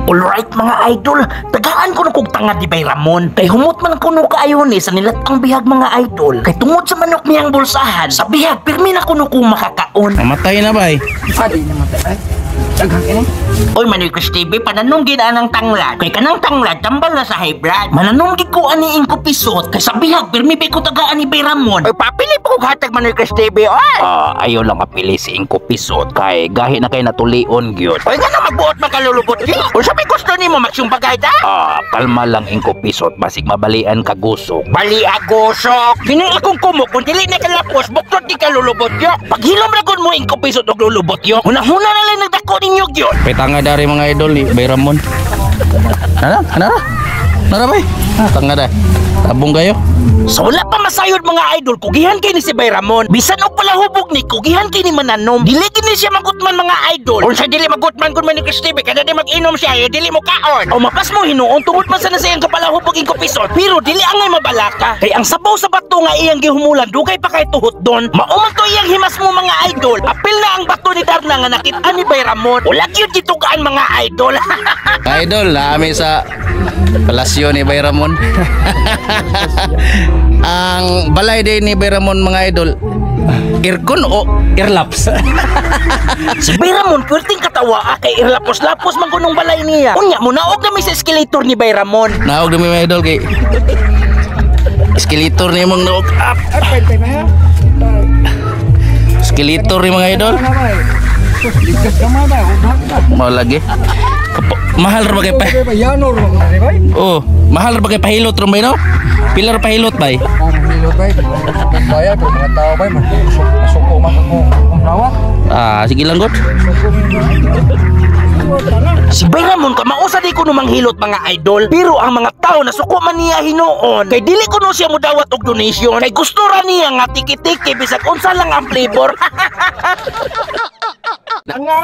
Alright, mga idol, tagaan ko na kog tangad ni Bay Ramon. Kay humot man kuno kaayo ni sa nilat ang bihag, mga idol. Kay tungod sa manok niyang bulsahan, sa bihag pirmi na kuno kong makakaon. Namatay na ba eh? Adi namatay ay. Daghang ini. Oy, Manoy Chris TV, pananom gid anang tanglad. Kay kanang tanglad tambal na sa high blood. Mananom gid ko ani ing kupisot kay sa bihag pirmi pa ko tagaan ni Bay Ramon. Oy, papili po kog hatag, Manoy Chris TV, oy. Ah, ayo lang apili si ing kupisot kay gahi na kay natulion gyud. Oy, ngano magbuot man kalulubot di? Unsa may gusto nimo, magsumbagay ta? Ah, kalma lang, ing kupisot, basig mabalian ka gusok. Bali gusok. Kini akong kumok kung dili na kalapos, buktot di ka lulubot yo. Paghilom ra gud mo, ing kupisot, og lulubot yo. Hunahuna na lang nagdako ninyo gyud. Petanga dari mga idol ni Bay Ramon. Nara, nara. Nara bay. Ah, tanga da. Tabong kayo. So wala pa masayod, mga idol, kugihan kay ni si Bay Ramon. Bisan og palahubog ni, kugihan kay ni mananom. Dili gini siya magutman, mga idol. Unsa dili magutman kun man ni Chris TV, kada di mag-inom siya, eh, dili mo kaon. O mapas mo hinuon tungod man sa na siyang kapalahubog ing kupisot. Pero dili angay mabalaka. Kay ang sabaw sa bato nga iyang gihumulan dugay pa kay tuhot don. Mao man to iyang himas mo, mga idol. Apil na ang bato ni Darna nga nakit-an ni Bay Ramon. Wala gyud gitugaan, mga idol. Mga idol, naami sa palasyo ni Bay Ramon. Ang balay din ni Bay Ramon, mga idol, aircon o airlaps? Si Bay Ramon perting katawa ah, kay irlapos-lapos man kunong balay niya. Unya munaog na mi sa escalator ni Bay Ramon. Naog na mi, mga idol, kay escalator ni mong naog up. Ay, pwede ba ya? Escalator ni mga idol. Ano ba? Likas ka man ba? Mao lagi. Mahal ra ba kay pa? Ba yanor ba ba? Oh, mahal ra ba kay pahilot ron bay no? Pila ra pahilot bay? Ang hilot bay. Bayad pero mga tao bay masuko man ako kung lawak. Ah, sige lang god. Suko man. Si Bay Ramon kamausa di kuno manghilot, mga idol. Pero ang mga tao na suko man niya hinuon. Kay dili kuno siya mudawat og donation. Kay gusto ra niya nga tiki-tiki bisag unsa lang ang flavor. Nga.